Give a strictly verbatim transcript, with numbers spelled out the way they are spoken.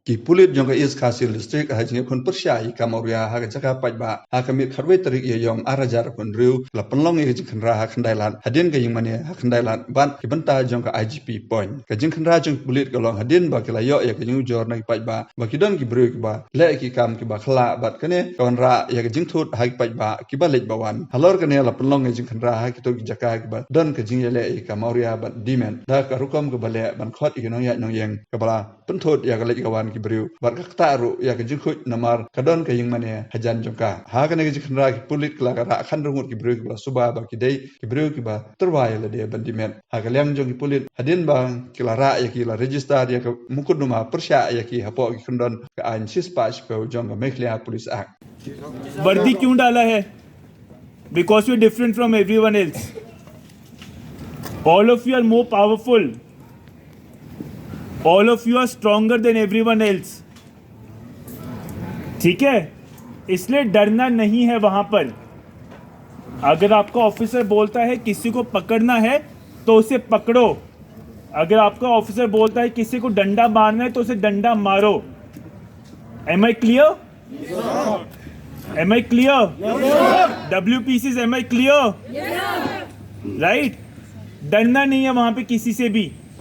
Ki pulit jong ka East Khasi Hills District ha jingïakhun pyrshah ïa ka mawria ha ka jaka paidbah ha ka miet khatwei tarik Ïaïong ar hajar arphew hynriew la pynlong ïa ka jingkhynra ha Khyndailad hadien ka ïingmane ha Khyndailad bad ki bynta jong ka I G P Point. Ka jingkhynra jong ki pulit ka long hadien ba ki la ïoh ïa ka jingujor na ki paidbah ba ki don ki briew kiba leh ki kam kiba khyllah bad kane ka wanrah ïa ka jingthut ha ki paidbah kiba leit ba wan. Halor kane la pynlong ïa ka jingkhynra ha kito ki jaka kiba don ka jingïaleh ïa ka mawria bad dimet da ka rukom kaba leh ban khot ïa ki nongïaid nongïeng kaba la pynthut ïa ka leit ka wan ki briew bad ka ktah ruh ïa ka jingkhuid namar ka don ka ïingmane hajan jong ka. Ha kane ka jingkhynra ki pulit ki la ka rah khathynriew ngut ki briew kiba la suba ba ki dei ki briew kiba tyrwa ïa lade ban dimet. Ha ka liang jong ki pulit hadien ba ki la rah ïa ki la register ïa ka mukotduma pyrshah ïa ki hapoh ki kyndon ka aiñ shispah shiphew jong ka Meghalaya Police Act. वर्दी क्यों डाला है? Because you are different from everyone else. All of you are more powerful. All of you are stronger than everyone else. ठीक है, इसलिए डरना नहीं है वहां पर। अगर आपका ऑफिसर बोलता है किसी को पकड़ना है तो उसे पकड़ो। अगर आपका ऑफिसर बोलता है किसी को डंडा मारना है तो उसे डंडा मारो। Am I clear? Am I clear? W P Cs, am I clear? Right? डरना नहीं है वहां पे किसी से भी।